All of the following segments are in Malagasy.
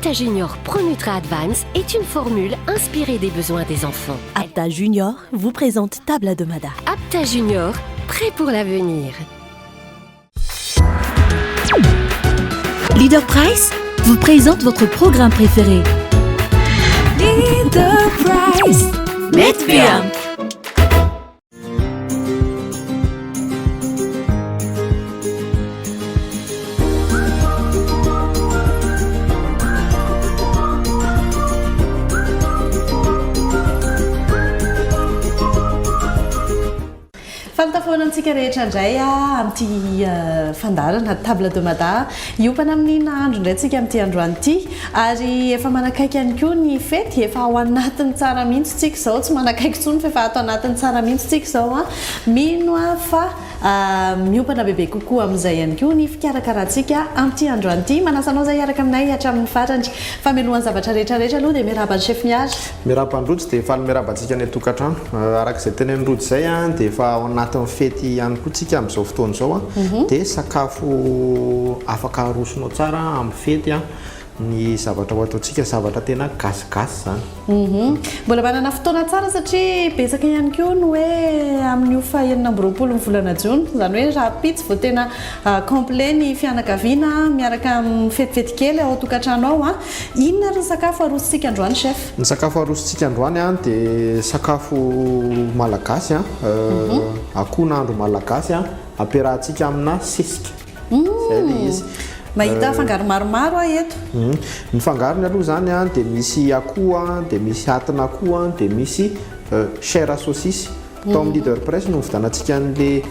Apta Junior Pronutra Advance est une formule inspirée des besoins des enfants. Apta Junior vous présente Table de Mada. Apta Junior, prêt pour l'avenir. Leader Price vous présente votre programme préféré. Leader Price. Mety be Faly tafahoana amintsika rehetra indray amin'ity fandaharana Table de Mada. Hiompana amin'ny nahandro indray tsika amin'ity androany ity. Ary efa manakaiky ihany koa ny fety, efa ao anatiny tsara mihitsy tsika izao, tsy manakaiky intsony fa efa ato anatiny tsara mihitsy tsika izao. Mino aho fa miompana bebe kokoa amin'izay ihany koa ny fikarakarantsika amin'ity androany ity. Manasa anao izay hiaraka aminay hatramin'ny farany. Fa mialohan'ny zavatra rehetra rehetra aloha dia miarahaba an'i Chef Miary. Miarahaba an'i Rojo dia faly miarahaba antsika any an-tokantrano. Araka izay tenenin'i Rojo izay dia efa ao anatin'ny fety ihany koa tsika amin'izao fotoana izao dia sakafo afaka arosonao tsara amin'ny fety ny zavatra ho ataontsika, zavatra tena gasigasy izany. Mbola manana fotoana tsara satria betsaka ihany koa ny hoe amin'io faha 26 ny volana jona, izany hoe rahampitso vao tena complet ny fianakaviana miaraka mifetifety kely ao an-tokantrano ao. Inona ary ny sakafo arosontsika androany chef? Ny sakafo arosontsika androany dia sakafo malagasy, akoho nahandro malagasy ampiarahantsika amina sesika. Izay ilay izy. Mahita fangaro maromaro aho eto. Ny fangarony aloha izany dia misy akoho, dia misy atin'akoho, dia misy chair à saucisse. Tao amin'ny Leader Press no nividianantsika an'ilay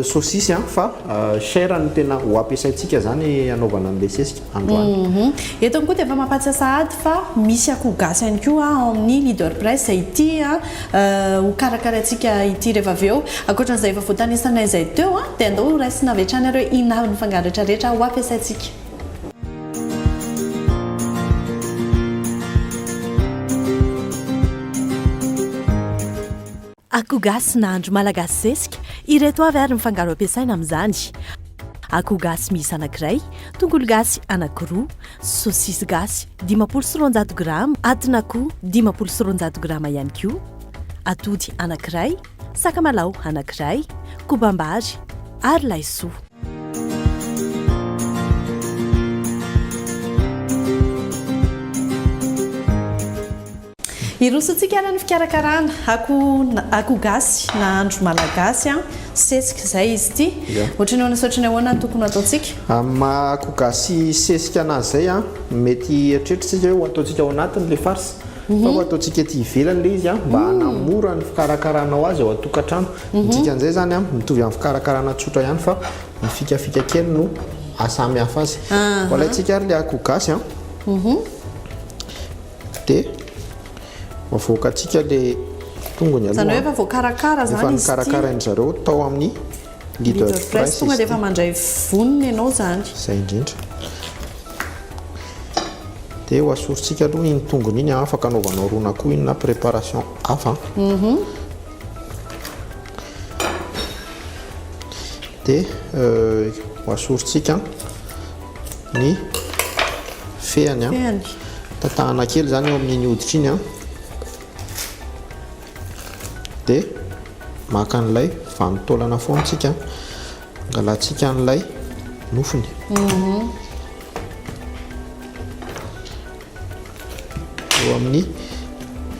saucisse fa chair no tena ho ampiasaintsika izany hanaovana an'ilay sesika androany. Eto ihany koa dia efa mampahatsiahy sahady fa misy akoho gasy ihany koa ao amin'ny Leader Press izay ity ho karakaraintsika ity rehefa avy eo. Ankoatra an'izay efa voatanisanay izay teo dia andao ho raisina avy hatrany ary hoe inona avy ny fangaro rehetra rehetra ho ampiasaintsika. Akoho gasy nahandro malagasy zesika, ireto avy ary ny fangaro ampiasaina amin'izany, akoho gasy miisa anankiray, tongolo gasy anankiroa, saosisy gasy 250 grama, atin'akoho 250 grama ihany koa, atody anankiray, sakamalaho anankiray, kobam-bary ary laisoa. Hirosontsika ary ny fikarakarana akoho akoho gasy nahandro malagasy an, sesika izay izy ity. Ohatry ny ahoana sy ohatry ny ahoana no tokony ho ataontsika? Amin'ny maha akoho gasy sesika anazy izay an, mety eritreritritsika hoe ho ataontsika ao anatiny ilay farce, fa ho ataontsika ety ivelany ilay izy an, mba hanamora ny fikarakaranao azy ao an-tokantrano. Ny dikan'izay izany an, mitovy amin'ny fikarakarana tsotra ihany fa ny fikafika kely no ahasamy hafa azy. Ho alaintsika ary ilay akoho gasy an. Dia avoakantsika ilay tongony aloha. Izany hoe efa voakarakara izany izy ity. Efa nokarakarain-dry zareo tao amin'ny Leader Price. Tonga dia efa mandray vonona ianao izany. Izay indrindra. Dia ho asorintsika aloha iny tongony iny, afaka anaovanao ron'akoho iny na préparation hafa. Dia ho asorintsika ny fehany an. Fehany. Tatahana kely izany eo amin'iny hoditra iny an. Dia maka an'ilay vanin-taolana foana tsika. Angalantsika an'ilay nofony. Eo amin'ny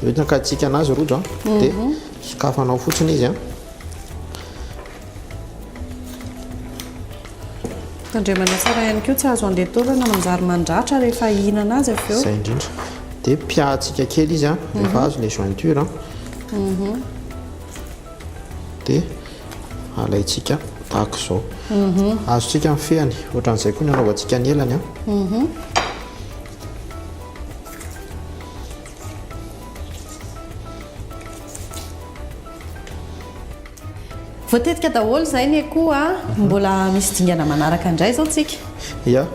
eo ny ankatsika anazy rojo an. Dia sokafanao fotsiny izy an. Tandremana tsara ihany koa tsy azo andeha taolana manjary mandratra rehefa hihinana azy avy eo. Izay indrindra. Dia piahantsika kely izy an, rehefa azo ilay jointure an. Dia alaintsika tahaka izao. Azontsika ny fehany, ohatran'izay koa ny anaovantsika ny elany an. Voatetika daholo izay ny akoho a, mbola misy dingana manaraka indray izao tsika. Ya,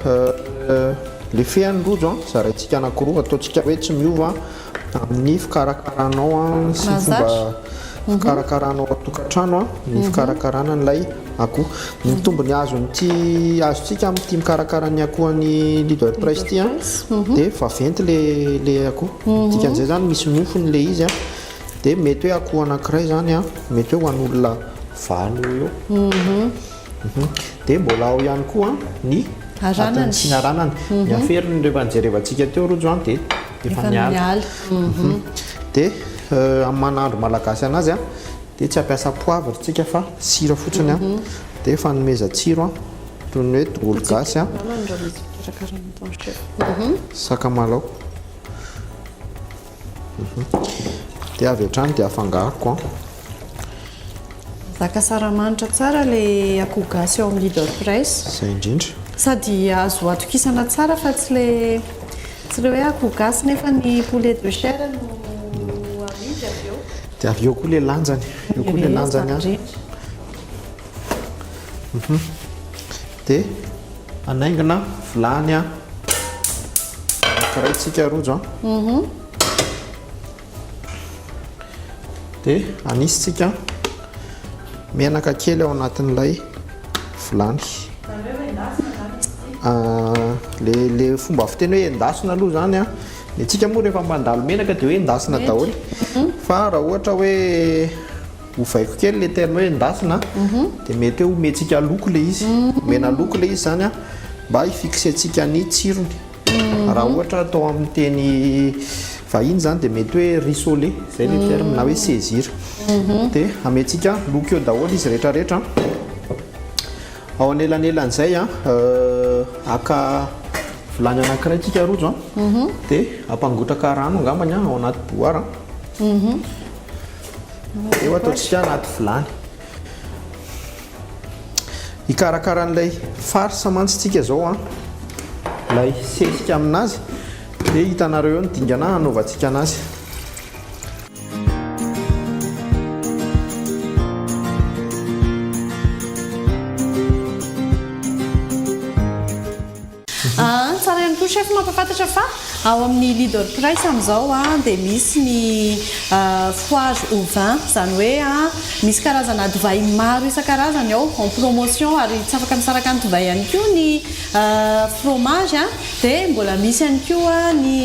le fehany rojo an, zaraintsika anankiroa, ataontsika hoe tsy miova amin'ny fikarakaranao an sy ny fomba fikarakaranao an-tokantrano an, ny fikarakarana an'ilay. akoho. Ny tombony azon'ity azontsika amin'ity mikarakara ny akoho an'i Leader Price ity an, dia vaventy le le akoho. Dikan'izay zany misy nofony le izy an, dia mety hoe akoho anankiray zany an, mety hoe ho an'olona valo eo eo. Dia mbola ao ihany koa ny Aranany. atiny sy ny aranany. Ny aferiny rehefa nijerevantsika teo rojo an dia efa Efa niala. niala. Dia amin'ny maha nahandro malagasy anazy an, Dia tsy hampiasa poivre tsika fa sira fotsiny an. Dia fanomezan-tsiro an, toy ny hoe tongolo gasy an. Sakamalaho. Dia avy hatrany dia afangaroko an. Zaka saramanitra tsara le akoho gasy ao amin'ny Leader Price. Izay indrindra. Sady azo atokisana tsara fa tsy le tsy le hoe akoho gasy nefa ny poulet de chair no amidy avy eo. Dia avy eo koa le lanjany, eo koa le lanjany an. Dia anaingina vilany an. Anankiray tsika rojo an. Dia anisy tsika menaka kely ao anatin'ilay vilany. Le le fomba fiteny hoe endasina aloha zany an. Ny antsika moa rehefa mandalo menaka dia hoe endasina daholo. Fa raha ohatra hoe ovaiko kely le terme hoe endasina dia mety hoe omentsika loko le izy. Omena loko le izy zany an mba hi-fixer-ntsika ny tsirony. Raha ohatra atao amin'ny teny vahiny zany dia mety hoe rissoler, zay le terme na hoe saisir. Dia amentsika loko eo daholo izy rehetrarehetra. Ao anelanelan'izay an, haka vilany anankiray tsika rojo an, dia hampangotraka rano angambany an, ao anaty bouilloire an. Dia ho ataontsika anaty vilany. Hikarakara an'ilay farce mantsy tsika izao an, ilay sesika aminazy, dia hitanareo eo ny dingana hanaovantsika anazy. Ah, tsara ihany koa chef mampafantatra fa ao amin'ny Leader Price amin'izao ah, dia misy ny ah, foire au vin, izany hoe ah, misy karazana divay maro isan-karazany ao en promotion ary tsy afaka misaraka ny divay ihany koa ny ah, fromage ah. Dia mbola misy ihany koa ny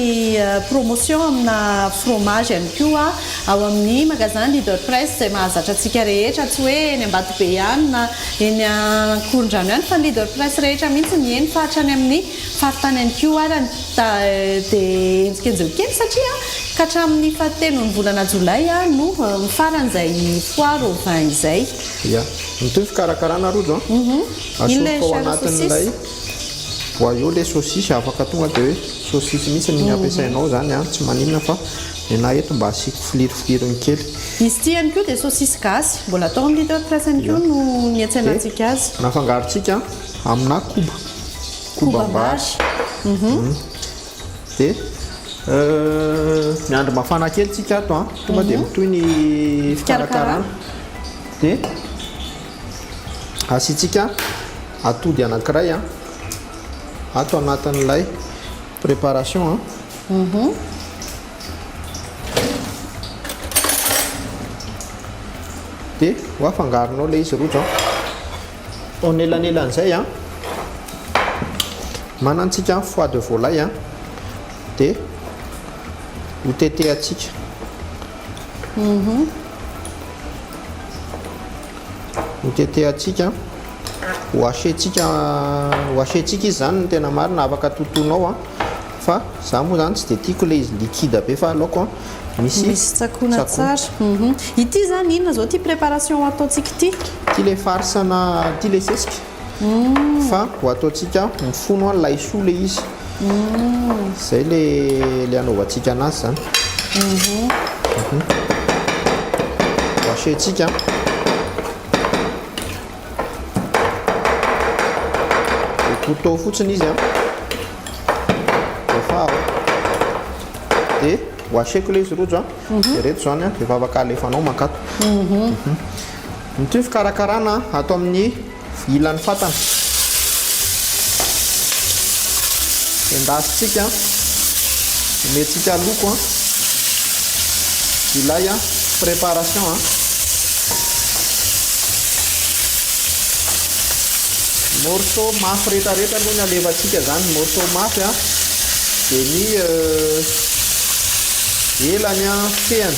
promotion amina fromage ihany koa ao amin'ny magasin Leader Price izay mahazatra antsika rehetra, tsy hoe eny Ambatobe ihany na eny Ankorondrano ihany fa ny Leader Price rehetra mihitsy ny eny fa hatrany amin'ny faritany ihany koa ara dia enjikenjeo kely satria ka hatramin'ny fahatelon'ny volana jolay no mifarana izay foire au vin izay. Ya, mitohy fikarakarana rojo an, Inona asoriko ao ilay chair saucisse? anatin'ilay. Boyau le saucisse, afaka tonga dia hoe saucisse mihitsy ny ampiasainao zany an, tsy maninona fa nenaha eto mba asiako filirofilirony kely. Izy ity ihany koa dia saucisse gasy, mbola atao amin'ny Leader Press ihany koa no niantsenantsika azy. Dia nafangarontsika amina koba, kobam-bary. Dia miandry mafana kely tsika ato an, tonga dia mitohy ny fikarakarana. Dia asiantsika atody anankiray an, ato anatin'ilay préparation an. Dia ho afangaronao ilay izy rojo an. Ao anelanelan'izay an, manantsika foie de volaille an, dia ho tetehantsika. Ho tetehantsika, ho hacher-tsika, ho hacher-tsika izy izany no tena marina, afaka totoinao an, fa za moa izany tsy dia tiako ilay izy liquide be fa aleoko an misy Misy tsakoana tsara. Ity izany inona izao ity préparation ataontsika ity? Ity ilay farce-na, ity ilay sesika fa ho ataontsika mifono an laisoa ilay izy. Izay ilay ilay anaovantsika anazy izany. Ho hacher-tsika. Au couteau fotsiny izy an. Efa ao. Dia ho hacher-ko ilay izy rojo an. Dia ireto izany an, efa afaka alefanao mankato. Mitohy fikarakarana ato amin'ny ilan'ny fatana. Endasintsika, omentsika loko ilay préparation. Morceau mafy retraretra aloha ny alefantsika zany, morceau mafy a, dia ny elany a fehiny.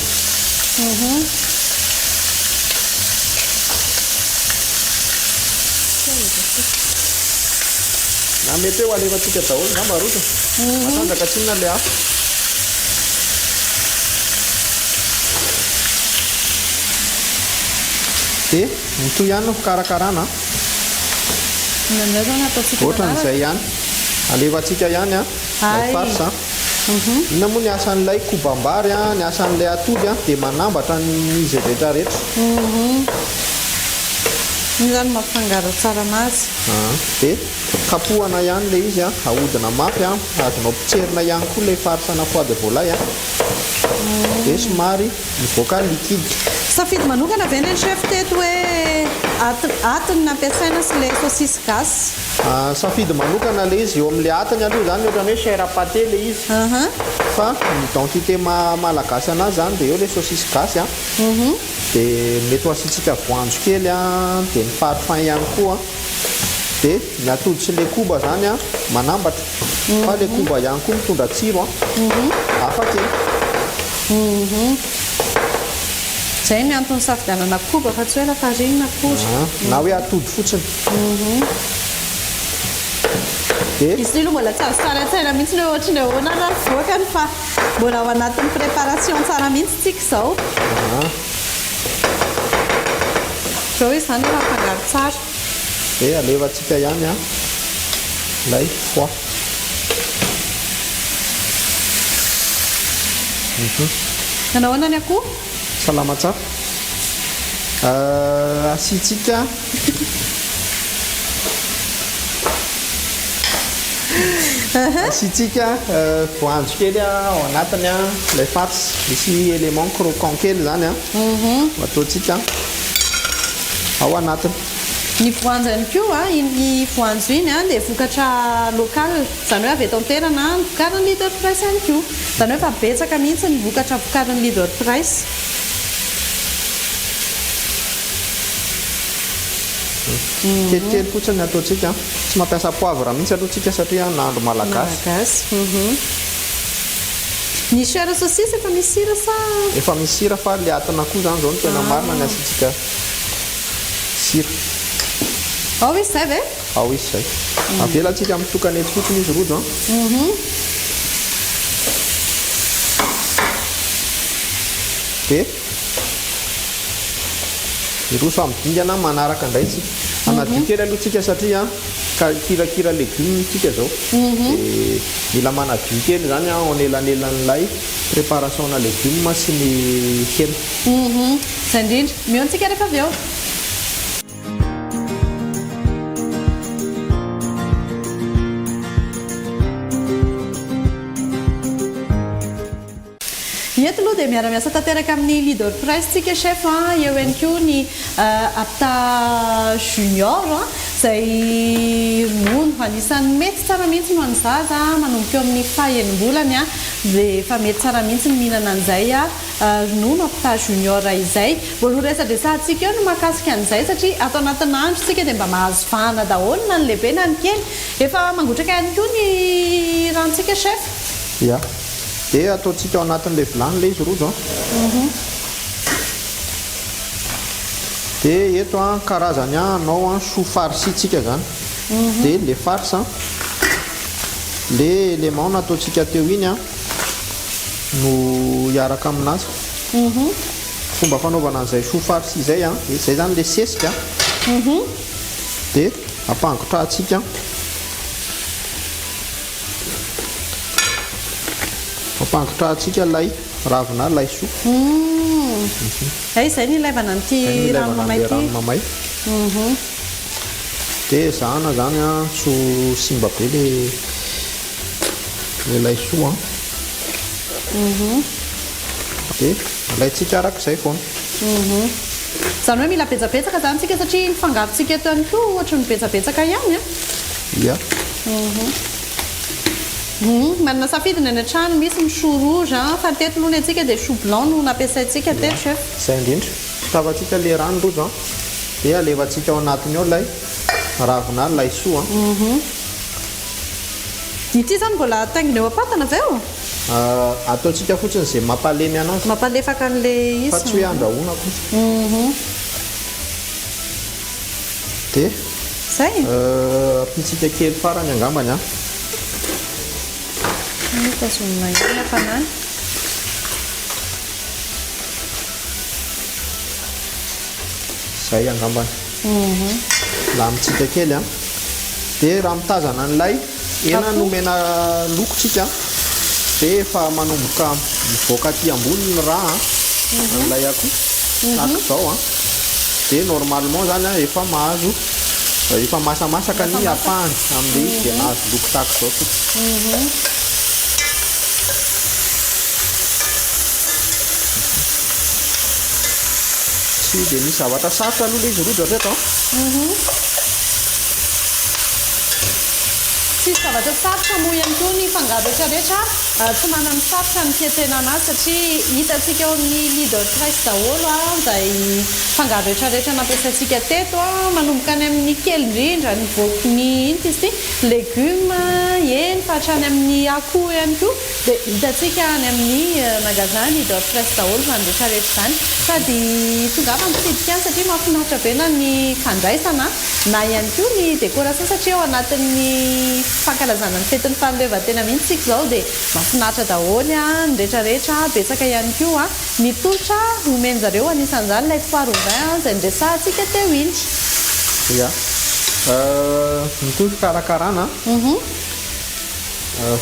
Na mety hoe ho alefantsika daholo angamba rojo. Matanjaka tsinona le afo. Dia mitohy ihany ny fikarakarana. Inona indray izao no ataontsika manaraka? Ohatran'izay ihany. Alefantsika ihany an, ilay farce an. Inona moa ny asan'ilay kobam-bary an, ny asan'ilay atody an, dia manambatra ny izy rehetra rehetra. Iny izany mampifangaro tsara anazy. Dia kapohana ihany ilay izy an, ahodina mafy an, azonao potserina ihany koa ilay farce ana foie de volaille an. Dia somary Mivoaka liquide. Safidy manokana ve ny chef teto hoe atiny nampiasaina sy le saucisse gasy? Safidy manokana le izy, eo amin'le atiny aloha zany ohatran'ny hoe chair à pâté le izy fa ny identité maha malagasy anazy zany de eo le saucisse gasy a, de mety ho asiantsika voanjo kely a, de ny parfum ihany koa, de ny atody sy le koba zany a manambatra fa le koba ihany koa mitondra tsiro a, hafa kely. Zay ny antony nisafidianana koba fa tsy hoe lafarinina akory. Na hoe atody fotsiny. Dia. Izy ity aloha mbola tsy azo sary an-tsaina mihitsy hoe ohatry ny ahoana ary ny voakany fa mbola ao anatin'ny préparation tsara mihitsy tsika izao. Zao izy izany efa mifangaro tsara. Dia alefantsika ihany ilay foie. Nanao ahoana ny akoho? Salama tsara. Asiantsika asiantsika voanjo kely ao anatiny ilay farce. Misy élément croquant kely izany ho ataontsika ao anatiny. Ny voanjo ihany koa, iny voanjo iny dia vokatra local. Izany hoe avy eto an-toerana ny vokarin'ny Leader Price ihany koa. Izany hoe efa betsaka mihitsy ny vokatra vokarin'ny Leader Price. Kelikely fotsiny ny ataontsika. Tsy mampiasa poivre mihitsy aloha tsika satria nahandro malagasy. Malagasy. Ny chair saucisse efa misy sira sa? Efa misy sira fa le atina koa izany izao no tena marina ny asiantsika sira. Ao izy izay ve? Ao izy izay. Avelantsika mitokana eto fotsiny izy Rojo an. Dia hiroso amin'ny dingana manaraka indray tsika. Hanadio kely aloha tsika satria ka hikirakira legume tsika izao. Dia mila manadio kely izany ao anelanelan'ilay préparation-na legume sy ny hena. Izay indrindra. Mihaona tsika rehefa avy eo. Eto aloha dia miara-miasa tanteraka amin'ny Leader Price tsika chef a, eo ihany koa ny Apta Junior izay ronono anisan'ny mety tsara mihitsy ho an'ny zaza manomboka eo amin'ny faha enim-bolany dia efa mety tsara mihitsy ny mihinana an'izay. Ronono Apta Junior izay. Mbola ho resadresahantsika eo ny mahakasika an'izay satria ato anatin'ny andro isika dia mba mahazo vahana daholo na ny lehibe na ny kely. Efa mangotraka ihany koa ny ranontsika chef. Ya. Dia ataontsika ao anatin'ilay vilany ilay izy rojo an. Dia eto an, karazany an, hanao an chou farci tsika izany. Dia ilay farce an, ilay élément nataontsika teo iny an, no hiaraka aminazy. Fomba fanaovana an'izay chou farci izay an, izay izany ilay sesika an, dia ampangotrahantsika, ampangotrahantsika ilay ravina laisoa. Hay izay no ilaivana an'ity rano mamay ity. Rano mamay. Dia ezahana izany an, tsy ho simba be ilay. Ilay laisoa an. Dia alaintsika araka izay foana. Izany hoe mila betsabetsaka izany tsika satria ny fangarontsika eto ihany koa ohatry ny betsabetsaka ihany an. Ia. Manana safidy ny any an-trano, misy ny chou rouge an, fa teto aloha ny antsika dia chou blanc no nampiasaintsika teto chef. Izay indrindra. Sokafantsika ilay rano rojo an. Dia alefantsika ao anatiny ao ilay. Ravina laisoa. Ity izany mbola ataingina eo am-patana ve o? Ataontsika fotsiny izay mampalemy anazy. Mampalefaka an'ilay izy. Fa tsy hoe andrahoina akory. Dia. Izay? Ampitsika kely farany angambany an. Tazomina eo ny hafanany. Izay angambany. Lamintsika kely an. Dia raha mitazana an'ilay hena nomena loko tsika dia efa manomboka mivoaka aty ambony ny rà an, an'ilay akoho tahaka izao an. Dia normalement izany an efa mahazo efa masamasaka ny ampahany amin'ilay izy dia nahazo loko tahaka izao tsika. Tsy dia misy zavatra sarotra aloha ilay izy rojo hatreto an. Tsisy zavatra sarotra moa ihany koa ny fangaro rehetra rehetra tsy manana sarotra ny fiantsenana azy satria hitantsika ao amin'ny Leader Price daholo izay fangaro rehetra rehetra nampiasaintsika teto manomboka any amin'ny kely indrindra ny voako ny inona izy ity legume eny fa hatrany amin'ny akoho ihany koa Dia hitantsika any amin'ny magasin Leader Press daholo izany rehetra rehetra izany. Sady tongava mitsidika any satria mahafinaritra be na ny fandraisana na ihany koa ny décoration satria ao anatin'ny fankalazana ny fetin'ny fahaleovantena mihitsy isika izao dia mahafinaritra daholo ny rehetra rehetra, betsaka ihany koa ny tolotra omen-jareo anisan'izany ilay foire au vin izay niresahantsika teo iny. Ya. Mitohy fikarakarana.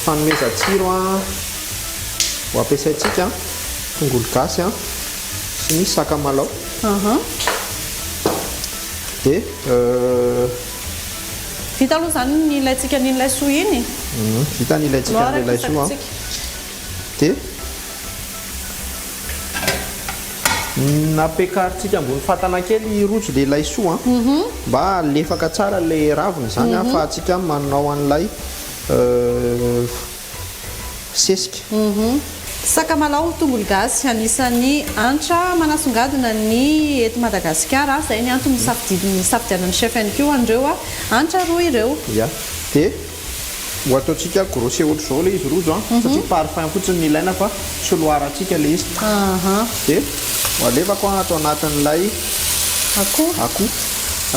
Fanomezan-tsiro ho ampiasaintsika, tongolo gasy sy ny sakamalao. Dia. Vita aloha izany ny ilaintsika an'iny laisoa iny. Vita ny ilaintsika an'ilay laisoa. Dia. Nampiakarintsika ambony fatana kely rojo ilay laisoa mba halefaka tsara ilay raviny izany ahafahantsika manao an'ilay sesika. Sakamalaho tongolo gasy anisan'ny antra manasongadina ny eto Madagasikara, izay ny antony nisafidianan'ny chef ihany koa an'ireo antra roa ireo. Ya, dia Ho ataontsika grossier ohatr'izao ilay izy rojo an, satria parfum fotsiny no ilaina fa tsy loarantsika ilay izy. Dia ho alefako ato anatin'ilay Akoho. akoho.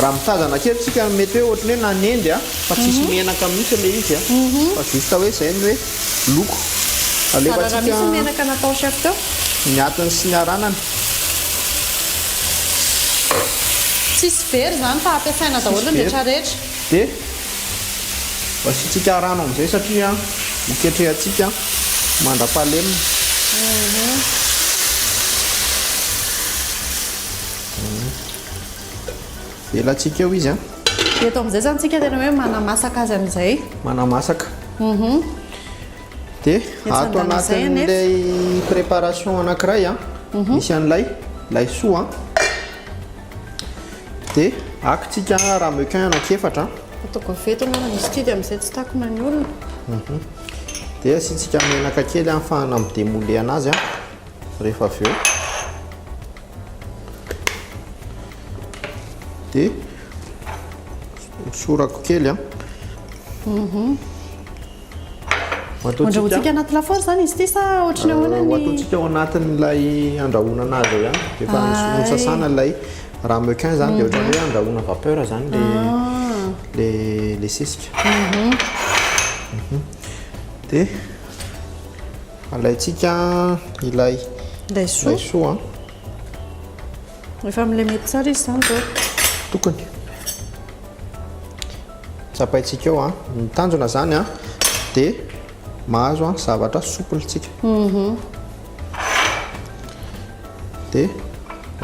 Raha mitazana kely tsika mety hoe ohatran'ny hoe nanendy an, fa tsisy menaka mihitsy ilay izy an, fa juste hoe izay ny hoe loko. Raha Alefantsika misy menaka natao chef teo. ny atiny sy ny aranany. Tsisy very izany fa ampiasaina daholo Tsisy ny very. rehetra rehetra. Dia ho asiantsika rano amin'izay satria ho ketrehantsika mandra-pahaleminy. Avelantsika eo izy an. Eto amin'izay izany tsika tena hoe manamasaka azy amin'izay. Manamasaka. Dia ato anatin'ilay préparation anankiray an, misy an'ilay laisoa an. Dia akintsika ramequin anankiefatra. Ataoko avy eto angamba izy ity dia amin'izay tsy takona ny olona. Dia asiantsika menaka kely ahafahana mi-demouler anazy rehefa avy eo. Dia hosorako kely an. Andrahoantsika anaty lafaoro izany izy ity sa ohatry ny ahoana ny. Ho ataontsika ao anatin'ilay andrahoana anazy ao ihany. Efa nosasana ilay ramequin izany dia ohatran'ny hoe andrahoana vapeur izany ilay ilay sesika. Dia alaintsika ilay laisoa. Efa amin'ilay mety tsara izy izany izao. Tokony. Tsapaintsika eo an. Ny tanjona izany an dia mahazo an zavatra souple tsika. Mhm. Dia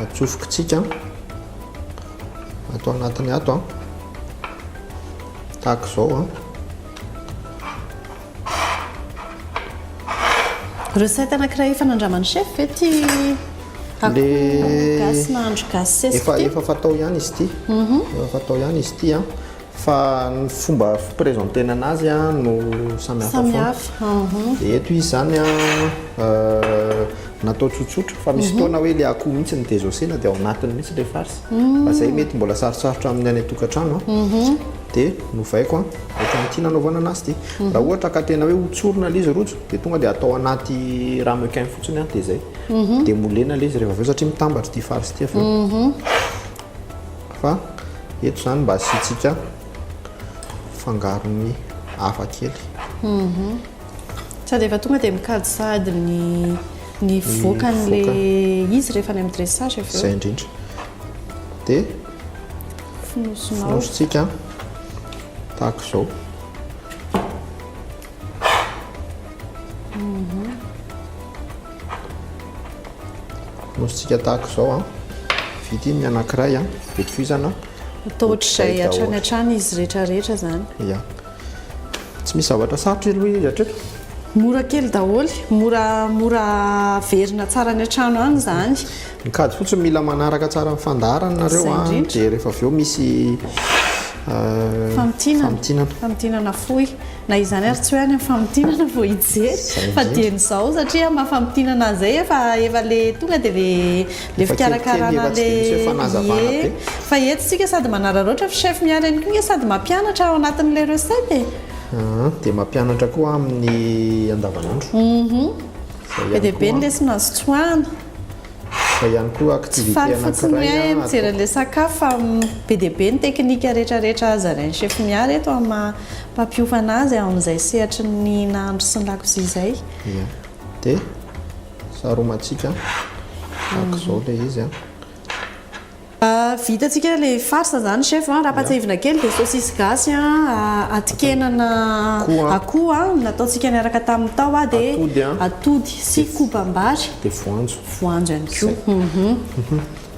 atsofokintsika ato anatiny ato an. Tahaka izao an. Recette anankiray efa nandraman'ny chef ve ity akoho gasy nahandro gasy sesika Efa ity? efa fatao ihany izy ity. Efa fatao ihany izy ity an. Fa ny fomba fi-presenter-na anazy no samy hafa foana. Dia eto izy izany natao tsotsotra fa misy fotoana hoe ilay akoho mihitsy no désosser-na dia ao anatiny mihitsy ilay farce. Fa izay mety mbola sarotsarotra amin'ny any an-tokantrano. Dia novaiko ohatran'ity nanaovana anazy ity. Raha ohatra ka tena hoe hotsorina ilay izy rojo dia tonga dia atao anaty ramequin fotsiny dia izay. Dia molena ilay izy rehefa avy eo satria mitambatra ity farce ity avy eo. Fa eto izany mba asiantsika fangarony hafa kely. Sady efa tonga dia mikajy sahady ny ny voakan'le izy rehefa any amin'ny dressage avy eo. Izay indrindra. Dia fonosinao. Fonosintsika tahaka izao. Fonosintsika tahaka izao an. Vita iny ny anankiray an. Dia tohizana. Atao ohatr'izay hatrany hatrany izy rehetra rehetra izany. Ya. Tsy misy zavatra sarotra aloha izy hatreto. Mora kely daholo, mora mora averina tsara any an-trano any izany. Ny kajy fotsiny mila manaraka tsara ny fandaharana nareo an, dia rehefa avy eo misy famintinana. Famintinana fohy. Na izany ary tsy hoe any amin'ny famintinana vao hijery fa dieny izao satria maha famintinana an'izay efa efa le tonga dia le le fikarakarana le ie fa eto isika sady manararaotra fa chef Miary ihany koa nge sady mampianatra ao anatin'ilay recette e. Dia mampianatra koa amin'ny andavanandro. Be dia be ny lesona azo tsoahana. Fa ihany koa Tsy activité faly fotsiny anankiray hoe a mijery an'ilay sakafo fa be dia be ny teknika rehetrarehetra zarain'ny chef Miary eto amin'ny maha mpampiofana azy ao amin'izay sehatry ny nahandro sy ny lakozia izay. Ia. Dia saromantsika tahaka izao ilay izy a. Vitantsika ilay farce izany chef a. Raha ampatsiahivina kely dia saosisy gasy a, atikenana akoho a, nataontsika niaraka tamin'ny tao a, dia atody sy kobam-bary. Dia voanjo. Voanjo ihany koa.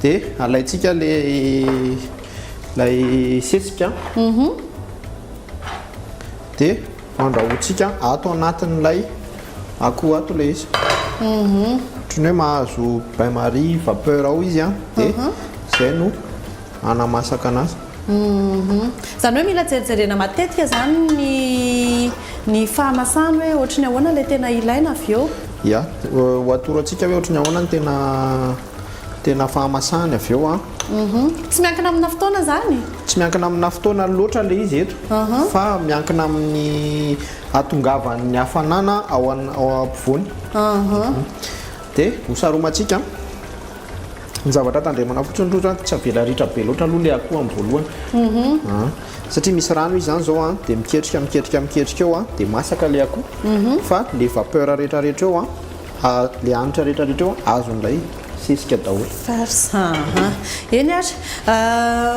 Dia alaintsika ilay ilay sesika. Dia andrahointsika ato anatin'ilay akoho ato ilay izy. Ohatran'ny hoe mahazo bain marie vapeur ao izy an, dia izay no hanamasaka anazy. Izany hoe mila jerijerena matetika izany ny ny fahamasahany hoe ohatry ny ahoana ilay tena ilaina avy eo. Ya, ho atoro antsika hoe ohatry ny ahoana ny tena tena fahamasahany avy eo an. Tsy miankina amina fotoana izany? Tsy miankina amina fotoana loatra ilay izy eto fa miankina amin'ny hatongavan'ny hafanana ao ao ampovoany. Dia ho saromantsika. Ny zavatra tandremana fotsiny aloha zany tsy avela ritra be loatra aloha ilay akoho amin'ny voalohany. Satria misy rano izy izany izao an, dia miketrika miketrika miketrika eo an, dia masaka ilay akoho. Fa ilay vapeur rehetrarehetra eo an, ilay hanitra rehetrarehetra eo an, azon'ilay sesika daholo. Farce aa. Eny ary,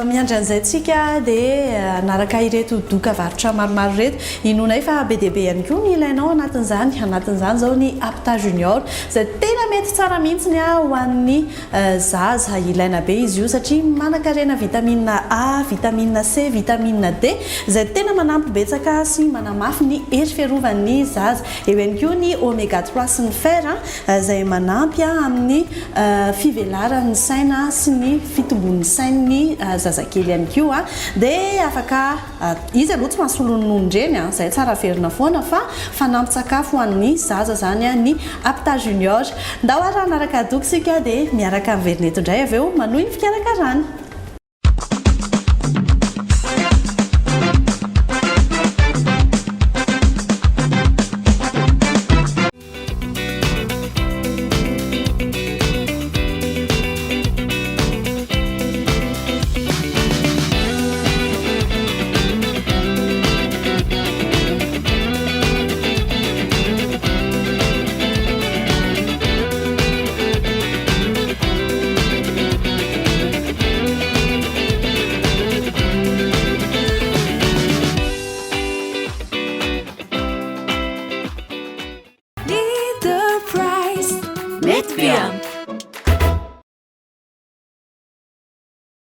miandry an'izay tsika dia hanaraka ireto doka varotra maromaro ireto. Inoanay fa be dia be ihany koa ny ilainao anatin'izany. Anatin'izany izao ny Apta Junior izay tena mety tsara mihitsy ho an'ny zaza. Ilaina be izy io satria manankarena vitamine A, vitamine C, vitamine D izay tena manampy betsaka sy manamafy ny hery fiarovan'ny zaza. Eo ihany koa ny Omega trois sy ny fer izay manampy amin'ny fivelaran'ny saina sy ny fitombon'ny sain'ny zazakely ihany koa. Dia afaka, izy aloha tsy mahasolo ny nonon-dreny, izay tsara averina foana fa fanampin-tsakafo ho an'ny zaza izany ny Apta Junior. Ndao ary hanaraka doka isika dia miaraka miverina eto indray avy eo manohy ny fikarakarana.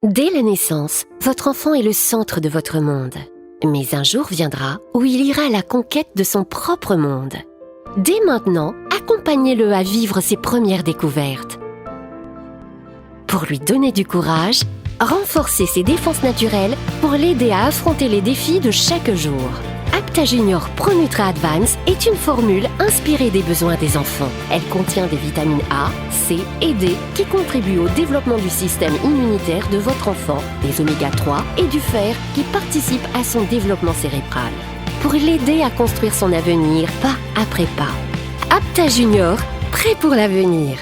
Dès la naissance, votre enfant est le centre de votre monde. Mais un jour viendra où il ira à la conquête de son propre monde. Dès maintenant, accompagnez-le à vivre ses premières découvertes. Pour lui donner du courage, renforcer ses défenses naturelles Pour l'aider à affronter les défis de chaque jour. Apta Junior Pronutra Advance est une formule inspirée des besoins des enfants. Elle contient des vitamines A, C et D qui contribuent au développement du système immunitaire de votre enfant, des oméga 3 et du fer qui participent à son développement cérébral. Pour l'aider à construire son avenir pas après pas. Apta Junior, prêt pour l'avenir.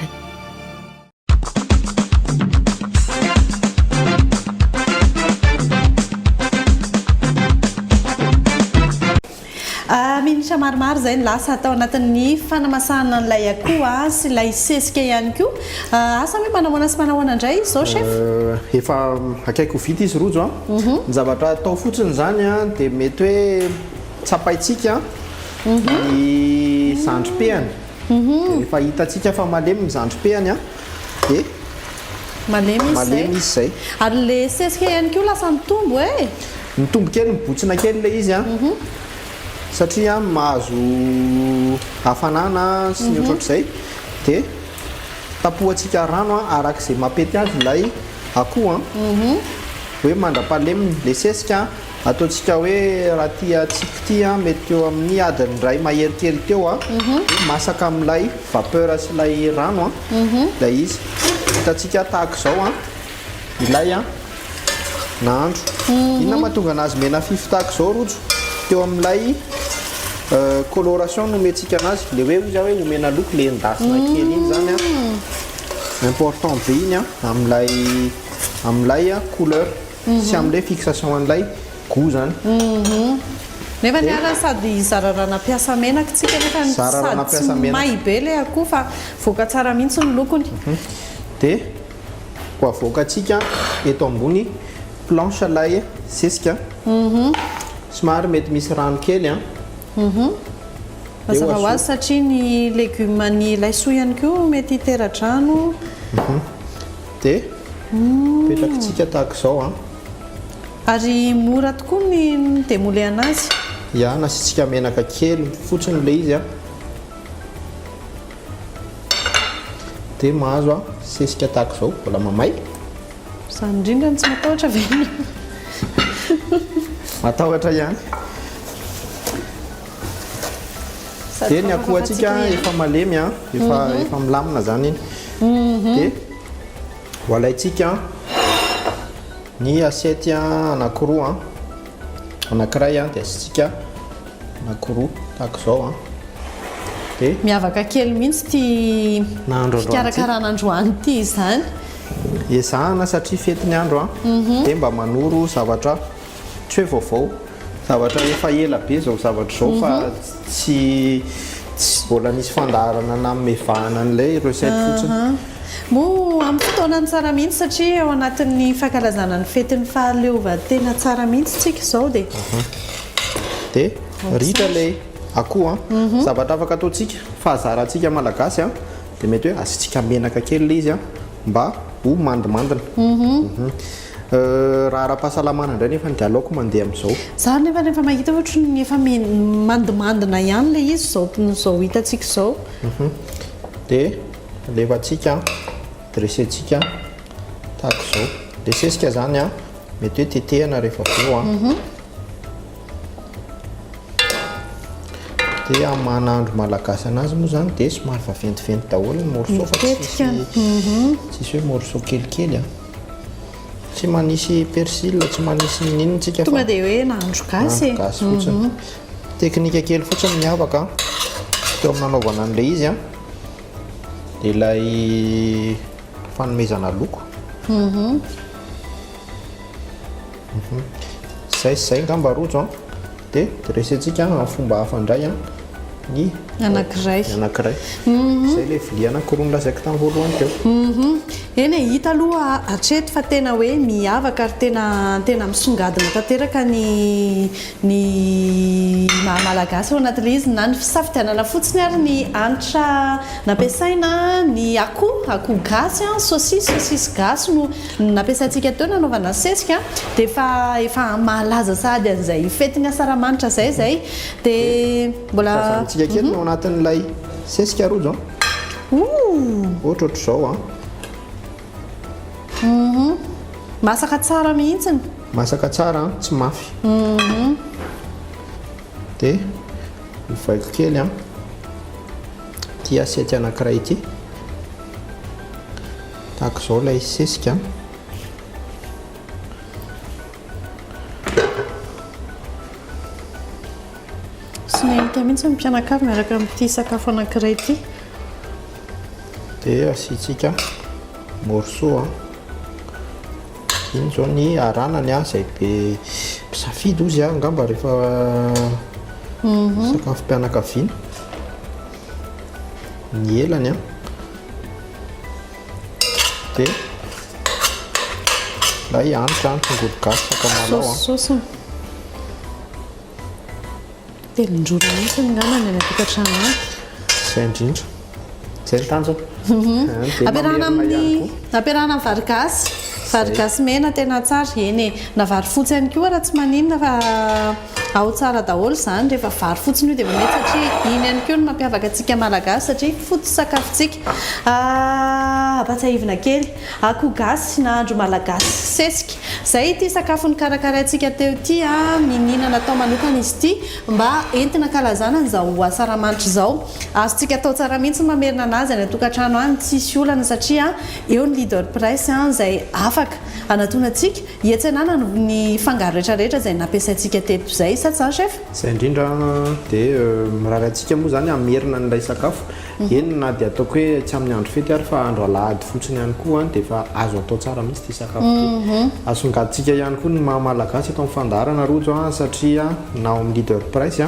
Ah, minitra maromaro izay no lasa tao anatin'ny fanamasahana an'ilay akoho ah, sy ilay sesika ihany koa. Ah, asa hoe manahoana sy manahoana indray izy izao chef? Euh, efa akaiky ho vita izy rojo a. Mhm. Ny zavatra atao fotsiny izany a dia mety hoe tsapaintsika mhm. ny zandrim-pehany. Rehefa hitantsika fa malemy ny zandrim-pehany a dia Malemy izy izay. Malemy izy izay. Ary le sesika ihany koa lasa mitombo e! Mitombo kely, mibontsina kely ilay izy an, satria mahazo hafanana sy ny ohatrohatr'izay, dia tapohantsika rano araka izay mampety azy ilay akoho an, hoe mandra-pahaleminy. Ilay sesika ataontsika hoe raha ity antsika ity an, mety eo amin'ny adiny iray mahery kely teo an, dia masaka amin'ilay vapeur sy ilay rano an, ilay izy. Hitantsika tahaka izao an, ilay an nahandro. Inona mahatonga anazy mena fify tahaka izao rojo? Teo amin'ilay coloration nomentsika anazy, ilay hoe hoy za hoe omena loko ilay endasina kely iny izany an, important be iny an, amin'ilay amin'ilay couleur sy amin'ilay fixation an'ilay goût izany. Nefa ny ara sady zara raha nampiasa menaka tsika nefa sady tsy may be ilay akoho fa voaka tsara mihitsy ny lokony. Dia ho avoakantsika eto ambony planche ilay sesika. Somary mety misy rano kely an. Mazava ho azy satria ny legioma ny laisoa ihany koa mety hitera-drano. Dia apetrakitsika tahaka izao an. Ary mora tokoa ny mi-demouler anazy. Ya, nasiantsika menaka kely fotsiny ilay izy an. Dia mahazo a sesika tahaka izao, mbola mamay. Izany indrindra no tsy matahotra ve ianao? Matahotra ihany. Dia ny akoho antsika efa malemy an, efa efa milamina izany iny. Dia ho alaintsika ny assiette anankiroa an, anankiray an dia asiantsika anankiroa tahaka izao an. Dia Miavaka kely mihitsy ity Nahandro androany ity. fikarakarana androany ity izany. Ezahana satria fety ny andro an, dia mba manoro zavatra tsy hoe vaovao, zavatra efa ela be izao zavatra izao fa tsy tsy mbola nisy fandaharana nanome vahana an'ilay recette fotsiny. Moa amin'ny fotoanany tsara mihitsy satria ao anatin'ny fankalazana ny fetin'ny fahaleovantena tsara mihitsy tsika izao dia. Dia ritra ilay akoho an. Zavatra afaka ataontsika, fahazarantsika malagasy an, dia mety hoe asiantsika menaka kely ilay izy an, mba ho mandimandina. Raha ara-pahasalamana indray nefa dia aleoko mandeha amin'izao. Za nefa rehefa mahita ohatry ny efa mandimandina ihany ilay izy izao izao hitantsika izao. Dia alefantsika, dresser-tsika tahaka izao. Ilay sesika izany an, mety hoe tetehana rehefa avy eo an. Dia amin'ny maha nahandro malagasy anazy moa izany dia somary vaventiventy daholo ny morceau fa tsisy tsisy hoe morceau kelikely an. Tsy manisy persil, tsy manisy n'inon'inona tsika fa Tonga dia hoe nahandro gasy e. Nahandro gasy fotsiny. Teknika kely fotsiny miavaka teo amin'ny nanaovana an'ilay izy an. Dia ilay fanomezana loko. Izay sy izay angamba rojo an. Dia dresser-tsika amin'ny fomba hafa indray an ny anankiray. Ny anankiray. Izay ilay vilia anankiroa nolazaiko tamin'ny voalohany teo. Eny e, hita aloha hatreto fa tena hoe miavaka ary tena tena misongadina tanteraka ny ny maha malagasy ao anatin'ilay izy na ny fisafidianana fotsiny ary ny hanitra nampiasaina, ny akoho, akoho gasy, saosisy, saosisy gasy no Ny nampiasaintsika teo nanaovana sesika dia efa efa mahalaza sahady an'izay fetin'ny asaramanitra izay izay dia mbola Tazanintsika kely ny ao anatin'ilay sesika rojo an. Ooh! Ohatrohatr'izao an. Masaka tsara mihitsiny. Masaka tsara an, tsy mafy. Dia ovaiko kely an, ity assiette anankiray ity. Tahaka izao ilay sesika. Tsy nahita mihitsy ny mpianakavy miaraka amin'ity sakafo anankiray ity. Dia asiantsika morceau an. Iny izao ny aranany an, izay be mpisafidy ozy an, angamba rehefa sakafom-pianakaviana. Ny elany an. Dia ilay hanitra an, tongolo gasy, sakamalaho an. Saosy saosiny. Telin-drora mihitsy angamba ny any an-tokantrano any. Izay indrindra. Izay ny tanjona. Dia Ampiarahana mamerina ihany amin'ny koa. ampiarahana amin'ny vary gasy. Vary gasy mena tena tsara. Eny e, na vary fotsy ihany koa raha tsy maninona fa ao tsara daholo izany. Rehefa vary fotsiny io dia efa mety satria iny ihany koa no mampiavaka antsika Malagasy satria foto-tsakafontsika. Ampatsiahivina kely, akoho gasy, nahandro malagasy sesika. Izay ity sakafo nokarakaraintsika teo ity, niniana natao manokana izy ity mba entina ankalazana an'izao asaramanitra izao. Azontsika atao tsara mihitsy ny mamerina anazy any an-tokantrano any, tsisy olana satria eo ny Leader Price izay afaka anatonantsika hiantsenana ny fangaro rehetra rehetra izay nampiasaintsika teto izay, sa tsy izany Chef? Izay indrindra dia mirary antsika moa izany hamerina an'ilay sakafo. Eny na dia ataoko hoe tsy amin'ny andro fety ary fa andro alahady fotsiny ihany koa dia efa azo atao tsara mihitsy ity sakafo ity. Asongadintsika ihany koa ny maha malagasy eto amin'ny fandaharana Rojo a, satria na ao amin'ny Leader Price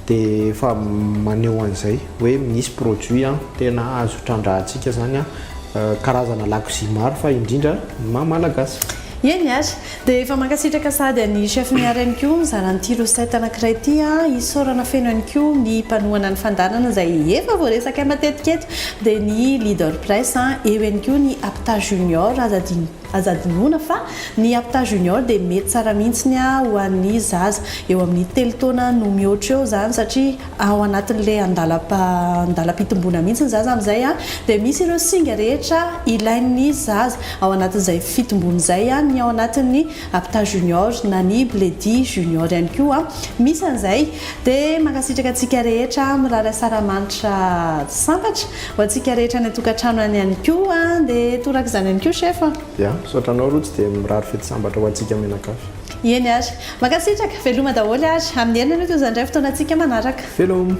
dia efa maneho an'izay hoe misy produit tena azo trandrahantsika izany karazana lakozia maro fa indrindra ny maha malagasy. Eny ary, dia efa mankasitraka sahady an'i Chef Mihary ihany koa mizara an'ity recette anankiray ity a, isaorana feno ihany koa ny mpanohana ny fandaharana izay efa voaresakay matetika eto dia ny Leader Press a, eo ihany koa ny Apta Junior, aza adino aza adinoina fa ny Apta Junior dia mety tsara mihitsiny ho an'ny zaza eo amin'ny telo taona no mihoatra eo izany satria ao anatin'ilay andalam-pitomboana mihitsy ny zaza amin'izay dia misy ireo singa rehetra ilain'ny zaza ao anatin'izay fitomboana izay, ny ao anatin'ny Apta Junior na ny Bledy Junior ihany koa misy an'izay. Dia mankasitraka antsika rehetra, mirary asaramanitra sambatra ho antsika rehetra any an-tokantrano any ihany koa, dia torak'izany ihany koa Chef. Ya, misaotra anao Rojo dia mirary fety sambatra ho antsika mianakavy. Eny ary. Mankasitraka. Veloma daholo ary. Amin'ny heriny aloha toy izany indray fotoanantsika manaraka. Veloma.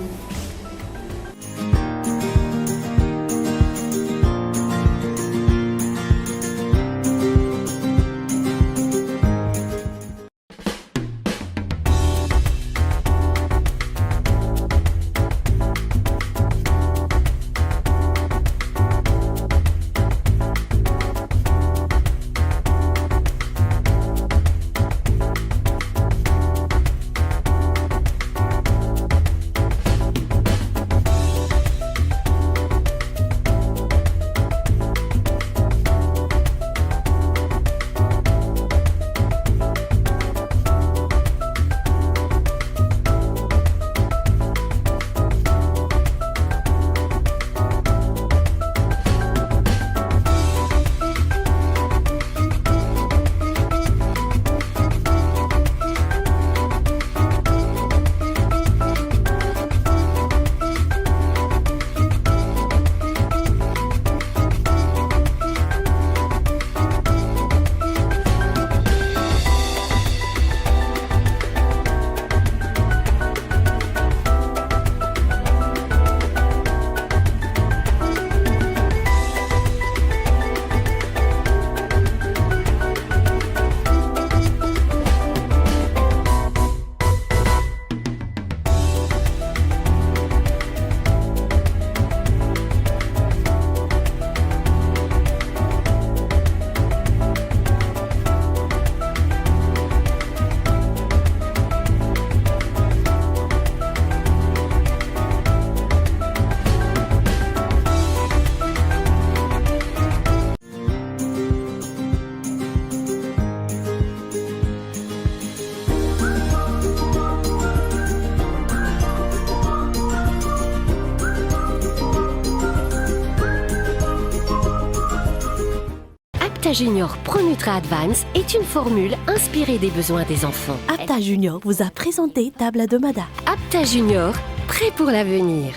Apta Junior Pronutra Advance est une formule inspirée des besoins des enfants. Apta Junior vous a présenté Table de Mada. Apta Junior, prêt pour l'avenir.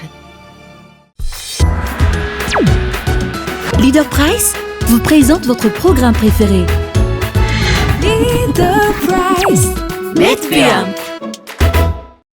Leader Price vous présente votre programme préféré. Leader Price. Mety be.